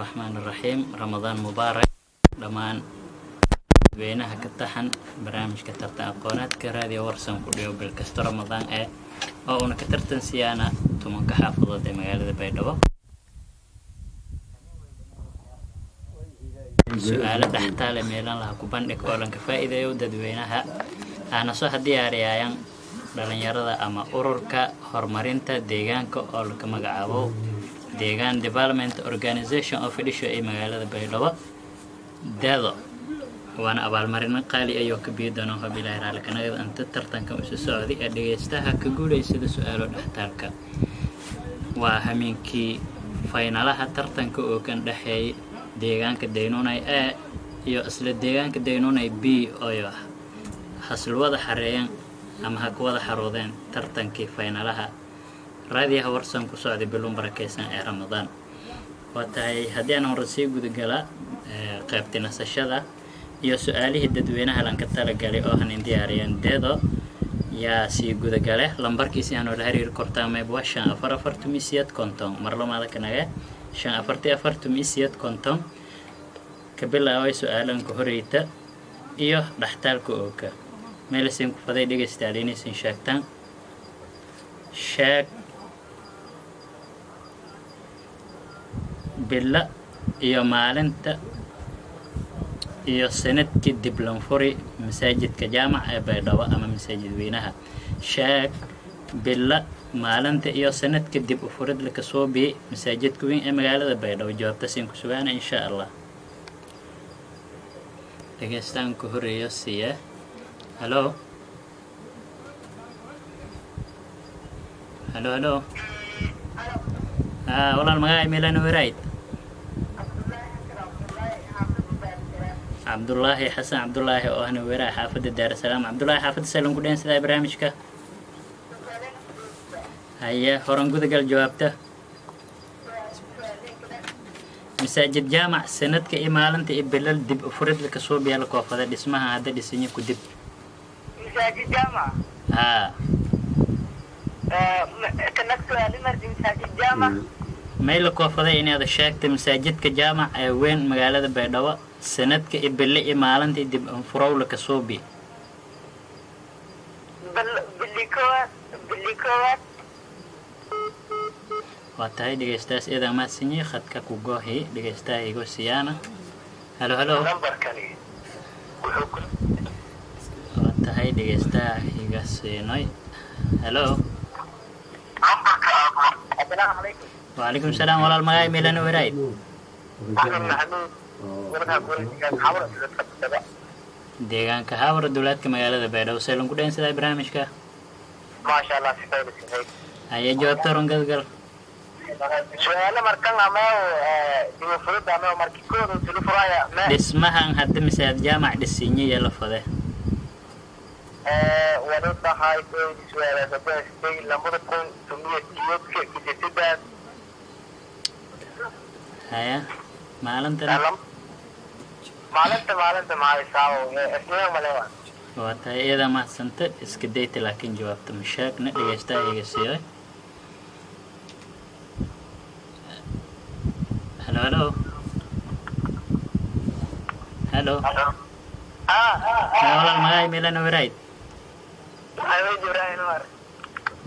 Raxmaan Raxiim. Ramadaan mubaarak dhammaan dadweynaha ka taxan barnaamijka tartan aqooneedka Raadiyo Warsan ku dhigo bil kasta Ramadaan ee oo una ka tartan siyaana 10-ka xaafadood ee magaalada Baydhabo. Su-aalo dhextaale meelan laha ku bandhig oo lanka faa'iideeyo dadweynaha aana soo diyaariyayaan dhalinyarada ama ururka horumarinta deegaanka oo laka magacaabo Deegaan Development Organization oo fadhisho ee magaalada Baydhabo Deedo, waana abaalmarino qaali ayoo ka biyi doona hob Ilaahi raali kanagada inta tartankan isu socday ee dhegeystaha ka guulaysada su-aalo dhextaalka. Waa hamiinkii faynalaha tartanka oo kan dhexeeyay deegaanka Daynunay A iyo isla deegaanka Daynunay B ooyo haslwada xareeyeen ama ha ku wada xaroodeen tartankii faynalaha Raadiyaha Warsan ku socday bilun barakeysan ee Ramadaan. Waa tahay, haddii aan hore sii gudagalaa qaybti nasashada iyo su-aalihii dadweynaha lanka talagalay oo hanin diyaariyeen Deedo yaa sii gudagale, lambarkiisi aan la xiriiri kortaa mayb waa 544 18 50. Mar lamaada kanaga, 544 18 50. Ka bilaabay su-aalanka horeyta iyo dhaxtaalka ooka meelasin ku faday dhegeystayaal inaysan sheegtaan. Sheeg bilo iyo maalinta iyo sanadkii diblanfuri masaajidka Jaamac ee Baydhabo ama masaajid weynaha. Sheeg bilo, maalinta iyo sanadka dib u furid lakasoo biyey masaajidka weyn ee magaalada Baydhabo. Jawaabtasin ku sugaana, insha Allah. Dhegeystaanku horeeyo siiya. Halo, halo, halo. Walaal, magaca meelana werayd? Cabdullaahi Xasan Cabdullaahi oo ahna weeraha xaafadda Daarasalaam. Cabdullaahi, xaafadda salan ku dhehen sidaa barnaamijka haye horan gudagal. Jawaabta: masaajid Jaamac sanadka iyo maalinta iyo bilal dib u furid lakasoo biya la koofada dhismaha hadda dhisanyo ku dib. Masaajid Jaamac? Haa. Kanak su'aali mardi, masaajid Jaamac. May la koofaday inaad sheegta masaajidka Jaamac ee weyn magaalada Baydhabo sanadka iyo bille iyo maalinta dib anfurow lakasoo bi. Bili koowaad, bili koowaad. Waa tahay, dhegeystaas iyadaa mahadsanyihi, khadka ku goohi. Dhegeystaha igo siyaana. Halo, halo. Nambarkani wuxuu ku Waa tahay, dhegeystaha iga siinoy. Halo. Assalaamu calaykum. Wacalaykum salaam. Walaal, magaay meelana werayd? Axmed Maxamuud warkaa guriga xawra dadka. Deegaanka Haawar, dowlaadka magaalada Baydhabo. Seelan ku dhehen sidaa barnaamijka? Maasha Allah, si fayda sihay. Haye, jawaabta horan gadgal. Su'aalo markan ama dibufurida ama markii kooda tulu furaya ma? Dhismahan hadda masaajid Jaamac dhisinye iyo la fade. Wali tahay su'aala saddex 2018-ka kisidaas. Haya, maalintana? Maalinta maxay isniin malewa. Waa tahay, iyadaa mahadsanta. Iska dayta laakiin jawaabta ma sheegna. Dhegeystaha iga siiyoy. Halo, halo, halo. Ah. Haa walaal, magaay meelana werayd? Maxamed Ibrahim Umar.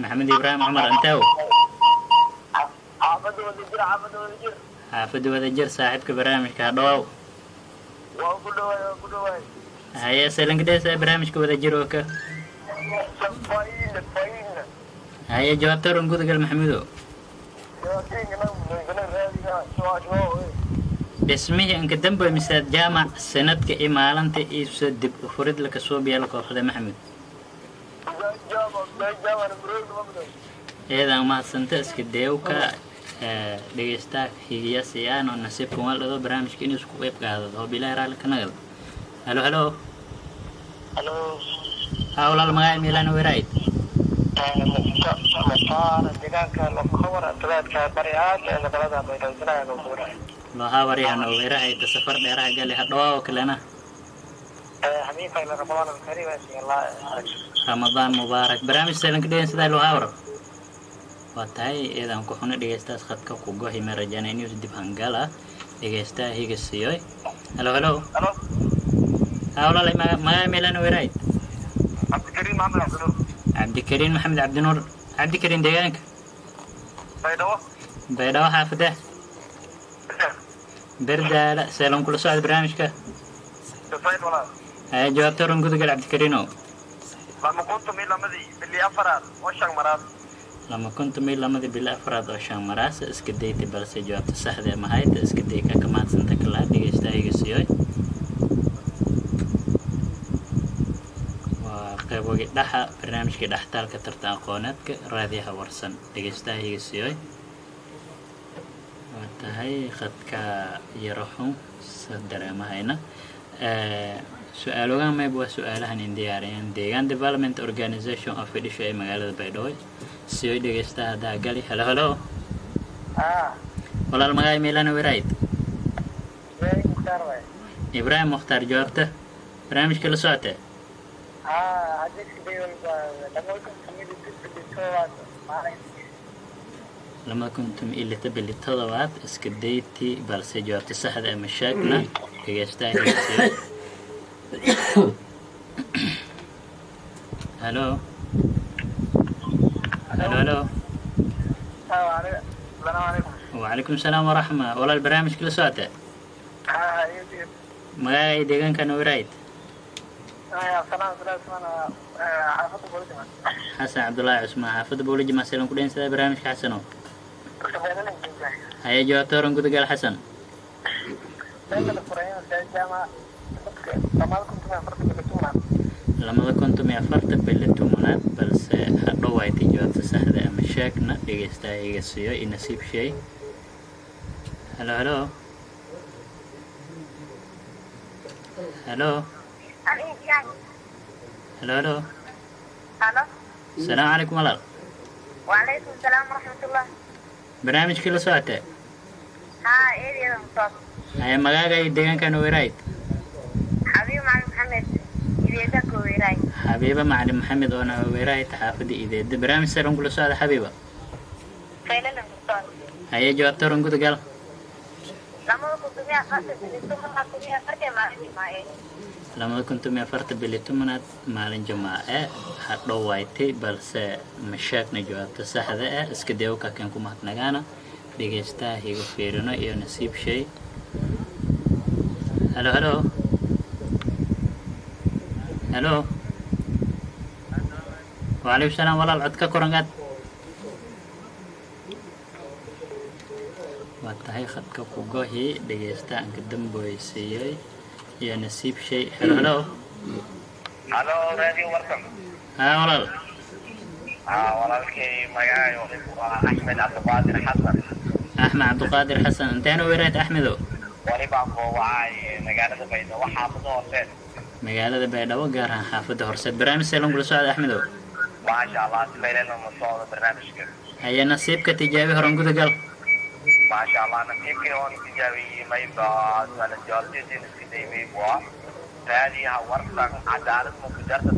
Maxamed Ibraahim Cumar, antew? Xaafadda Wadajir, xaafadda Wadajir. Xaafadda Wadajir, saaxiibka barnaamijka hadhawaaw. Waa ku dhawaay, waa ku dhawaay. Haye, selankadheesa barnaamijka Wadajir oo ka? Fayna fayna. Haye, jawaabta oran gudagal, Maxamudo. Dhismihii inka dambe misaad Jaamac sanadka iyo maalinta iibso dib u furid lakasoo biya la kooxda, Maxamed. Iyadaa mahadsanta. Iska deewka dhegeystaha higiya siyaan oo nasiibkan waa dhado barnaamijka inuu isku qeyb qaadado oo Bilaahi raalli ka nagado. Halo, halo. Halo. Haa walaal, magaca miilaan werayd? Mukhtaar, deegaanka Lafkawar, duleedka Bariaad ee gobolada Baydhabo. Loohaa waryahan oo weerahayta safar dheeraha gali hadhawaa oo kalena. Xamiifayla, Ramadaan alkariim. Ramadaan mubaarak. Barnaamij salanka dhegen sidaa loo warab. Waa tahay, iyadaan ku xuna dhegeystaas khadka ku gohi. Ma rajaana inuu dib hangala. Dhegeystaha higa siiyoy. Halo, halo. Halo. Haa walaalay, magaca meelana werayd? Cabdikariim Maxamed Cabdinuur. Cabdikariin Maxamed Cabdinuur. Cabdikariin, deegaanka? Baydhabo. Baydhabo, xaafadee? Berdaala. Seelan kula socda barnaamijka? Said walaal. Haya, jawaabta horan gudagal, Cabdikariinow. 2012-dii bili afaraad oo shan maraad. 2012-dii bilo afraad oo shan maraas iska dayta, balse jawaabta saxda ee mahayta. Iska day ka kamahadsanta kalaa. Dhegeystaha iga siiyoy. Waa qeybogii dhaxa barnaamijkii dhextaalka tartan aqooneedka Raadiyaha Warsan. Dhegeystaha iga siiyoy. Waa tahay, khadka yaro xun sa dareemahayna. Su-aalogaan mayb waa su-aalahan in diyaariyeen Deegaan Development Organization of fidhisho ee magaalada Baydhabo. Siyoy dhegeystaha haddaa gali. Halo, halo. Ah. Walaal, magaca meelana werayd? Ibrahim Mukhtaar waay. Ibraahim Mukhtaar, jawaabta barnaamijka la socotee? Ah, xadiiska day walba 2016 bili toddobaad maalin. 2006 bili toddobaad iska dayti, balse jawaabta saxda ama sheegna. Dhegeystaha hegeysiyo. Halo, halo, halo. Asalaamu calaykum. Wacalaykum salaam waraxma. Walaal, barnaamijka la socota? Ah, iyo Magacay deegaankana werayd? Salaam salaam xaafadda Boolidima. Xasan Cabdullaahi Cusmaan, xaafadda Bowlajima. Selan ku dhegeysadaa barnaamijka, Xasano? Haya, jawaabta horan gudagal, Xasan. La furay masaajid jaamac dadka 2004-ta bili tobnaad. 2004-ta bili tobnaad, balse hadhow aytay jawaabta saxda ama sheegna. Dhegeystaha iga siiyo iyo nasiib shay. Halo, halo, halo. Halo, halo. Halo. Asalaamu calaykum, walaal. وعليكم السلام ورحمة الله. Barnaamijkii la socotee? ها إيه يا مصطفى. Haya, magaaga iyo deegaankan werayd? حبيبي معلم محمد إذا ويراي. Xabiiba Macalin Maxamed oo na weerahay xaafadda Ideeda. Barnaamij saran kula socda, Xabiiba? فعلا مصطفى. Haye, jawaabta horan gudagal. 2004-ta bili tobnaad maalin jimaace. 2004-ta bili tobnaad maalin jimaace hadhow waaytay, balse ma sheegna jawaabta saxda ah. Iska dayo kaken ku mahadnagaana. Dhegeystaha higa fiirino iyo nasiib shay. Halo, halo, halo. Wacalaykum salaam. Walaal, codka korangaad. Waa tahay, khadka ku gohi. Dhegeystaha aan ka damboysiiyey iyo nasiib shay. Halo, halo. Halo, Radio Warsan. Haa walaal. Ah, walaalkay, magacaayo waa Axmed Cabdiqaadir Xasan. Axmed Cabdiqaadir Xasan, inteena weeraad, Axmedo? Wali baan koowacay magaalada Baydhabo, xaafada Horseed. Magaalada Baydhabo, gaar ahaan xaafadda Horseed. Barnaamij seelan kula socda, Axmedo? Maasha Allah, si faylena ma socdo barnaamijka. Haye, nasiibka tijaabi, horan gudagal. Maasha Allah, nasiibkii oon tijaabiyey mayba su'aala jawaabteediin iska daymay waa Raadiyaha Warsan cadaalad ma ku jarta.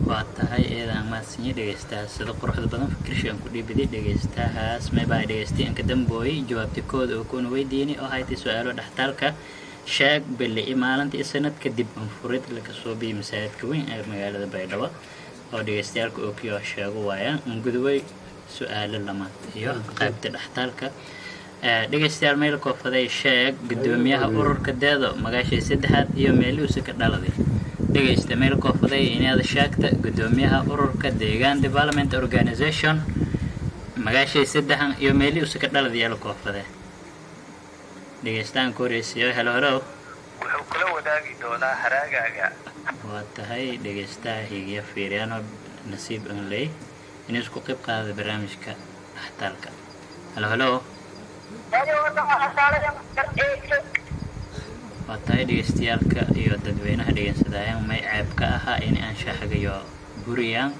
Waa tahay, eedaan mahadsanyi dhegeystaha sida quruxda badan fikirshi aan ku dhiibiday. Dhegeystahaas maybaa dhegeystay aan ka dambooyey jawaabta kooda oo kuna weydiinay oo haytay su-aalo dhextaalka: sheeg bili i maalinta iyo sanad kadib anfurid laga soo biyey masaajidka weyn ee magaalada Baydhabo, oo dhegeystayaalka ookiyo sheego waayaan. Gudubay su-aalo lamaad iyo qaybta dhextaalka. Dhegeystayaal, meel koofaday sheeg gudoomiyaha ururka Deedo magaashay saddexaad iyo meelihiisa ka dhaladay. Dhegeysta, meel koofaday inaad sheegta gudoomiyaha ururka Deegaan Development Organization magaashay saddexan iyo meelihiisa ka dhaladay yaa la koofade. Dhegeystahan ku horeysiiyo. Helo, helo. Wuxuu kula wadaagi doonaa haraagaaga. Waa tahay, dhegeystaha higiya fiiriyano nasiib aan ley inuu isku qayb qaada barnaamijka dhaxtaalka. Helo, helo. Waa tahay, dhegeystayaalka iyo dadweynaha dhegeysadayaan, may ceeb ka ahaa in anshaxaga iyo buriyaan.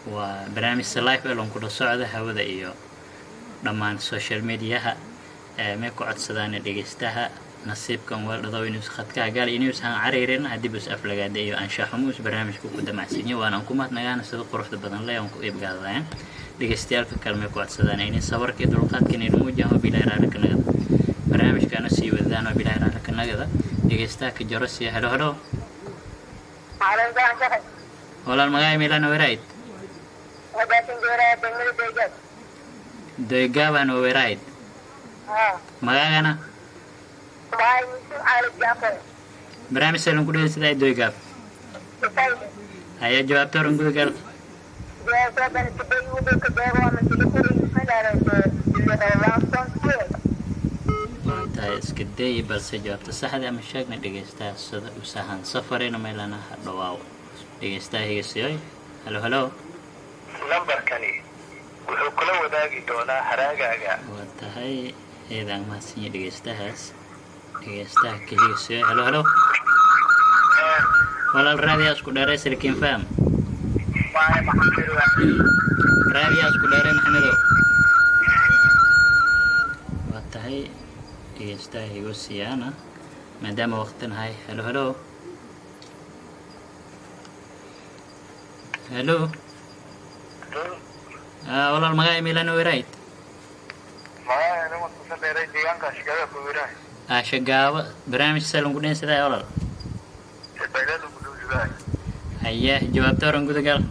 Waa barnaamijka live elon kula socda hawada iyo dhammaan social mediaha. May ku codsadaan dhegeystaha nasiibkan weeldhado inuu khadkaha gaal inuusan cariirin haddii bus aflagaada iyo anshaxumus barnaamijka ku damacsanyahy. Waana aan ku mahadnagaana sida quruxda badan le aan ku iibgaadayaan. Dhegeystayaalka kale may ku codsadaan inay sabarka iyo dulqaadka inaynu muujaho bilaa raarika nagada barnaamijkaana sii wadno. oo bilahi raala kanagada dhegeystaha ka jaro siya. Helo, helo. Walaal, magaca, meelana werayd? Doygaabaan werayd. Magaagana? Barnaamij salan ku dhegeysadaa Doygaab ayaa jawaabta horan gudagal. Waa tahay, iska day, balse jawaabta saxda ama sheegna. Dhegeystaha sida usahan safarina meelana ha dhawaaw. Dhegeystaha hegeysiyoy. Halo, halo. Lambarkani wuxuu kula wadaagi doonaa haraagaaga. Waa tahay, eedaan mahadsan dhegeystahaas. Dhegeystaha ka hegeysiyoy. Halo, halo. Walaal, raadiyaa isku dheeray silkiin faham. Raadiyaa isku dheeray, Maxamedow. Waa tahay, dhegeystaha higo siyaana maadaama waqtinahay. Halo, halo, halo. Walaal, magaca, milano werayd? Shagaabo barnaamij salan ku dhensadaa walaal. Haye, jawaabta horan gudagal.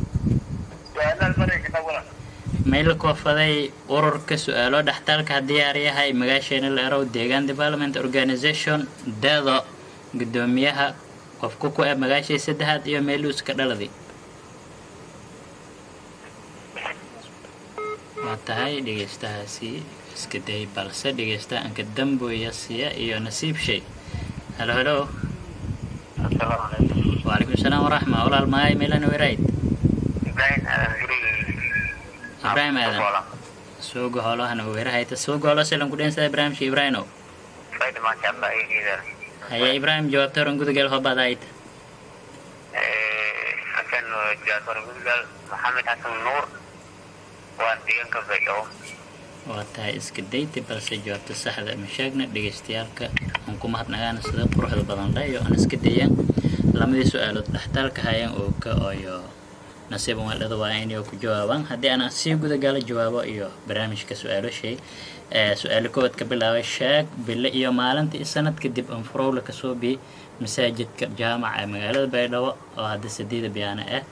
Mayla koofaday ururka su-aalo dhextaalka diyaaryahay magaasheena la erow Deegaan Development Organization deedo, guddoomiyaha qofku ku eb magaashay saddexaad iyo meeluuska dhaladi? Waa tahay, dhegeystahaasi iska day, balse dhegeystaha anka damboya siya iyo nasiib shay. Halo, halo. Asalaamu calaykum. Wacalaykum salaam waraxma. Walaal, magay, meelana werayd? Ibrahim Aadan Guri. Ibrahim Aadan suuga hoolahana weerahayta, suuga hoolo silan ku dhensada barnaamijka, Ibrahimow. Fayda, maasha Allah, eegeeda. Haya Ibrahim, jawaabta horan gudagal hobaad ayta. Xasan Jaafar Gudgal Maxamed Xasan Nuur waan deegaanka Baydhabo. Waa tahay, iska dayta, balse jawaabta saxda ma sheegna. Dhegeystayaalka aan ku mahadnagaana sida quruxda badan leh iyo aan iska dayaan lamadii su-aalood dhextaalka hayaan oo ka oyo nasiiban weeldhada waa inay ku jawaabaan. Haddii aan sii gudagalo jawaabo iyo barnaamijka su-aalo shay, su-aalo kowaad ka bilaabay: sheeg bile iyo maalinta iyo sanad kadib anfurowla kasoo bi masaajidka jaamaca ee magaalada Baydhabo oo hadda sideeda biyaana ah.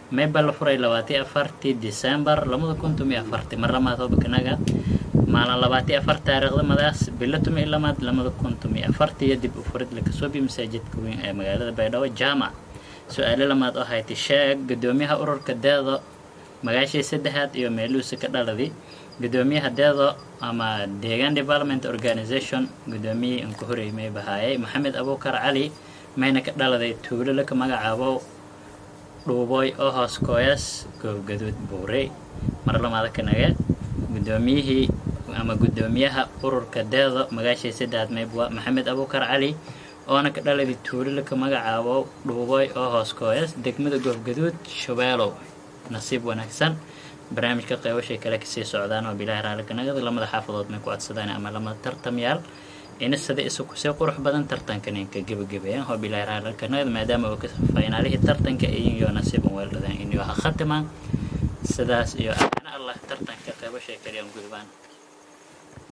Mayba la furay 24-tii December 2014. Mar lamaad hobakanaga: maalin 24 taariikhda madaas bilo 12aad 2014 iyo dib u furid lakasoo bi masaajidka weyn ee magaalada Baydhabo jaamac. Su-aalo lamaad oo haytay: sheeg guddoomiyaha ururka deedo magaashii saddexaad iyo meeluusa ka dhaladi. Guddoomiyaha deedo ama Deegaan Development Organization, guddoomiyihii inka horreeyay may bahaayay Maxamed Abuukar Cali, mayna ka dhaladay tuulo laka magacaabo Dhuuboy oo hoos kooyas Goobgaduud Buurey. Mar lamaada kanaga: guddoomiyihii ama guddoomiyaha ururka deedo magaashii saddexaad maybwa Maxamed Abuukar Cali, oona ka dhaladi tuulo laka magacaabo Dhuuboy oo hoos kooyas degmada Goobgaduud Shabeelow. Nasiib wanaagsan. Barnaamijka qeybashay kale kasii socdaan oo bilaahi raali kanagada. Lamada xaafadood may ku codsadaan ama lamada tartamyaal ina sida isu kusii qurux badan tartanka ninka gebagabeeyaan oo bilaahi raali kanagada, maadaama uu ka faynaalihii tartanka iyo nasiiban weeldhadaan inuu ha khatimaan sidaas iyo ammaano Allah. Tartanka qeybashay kale aan gudbaan.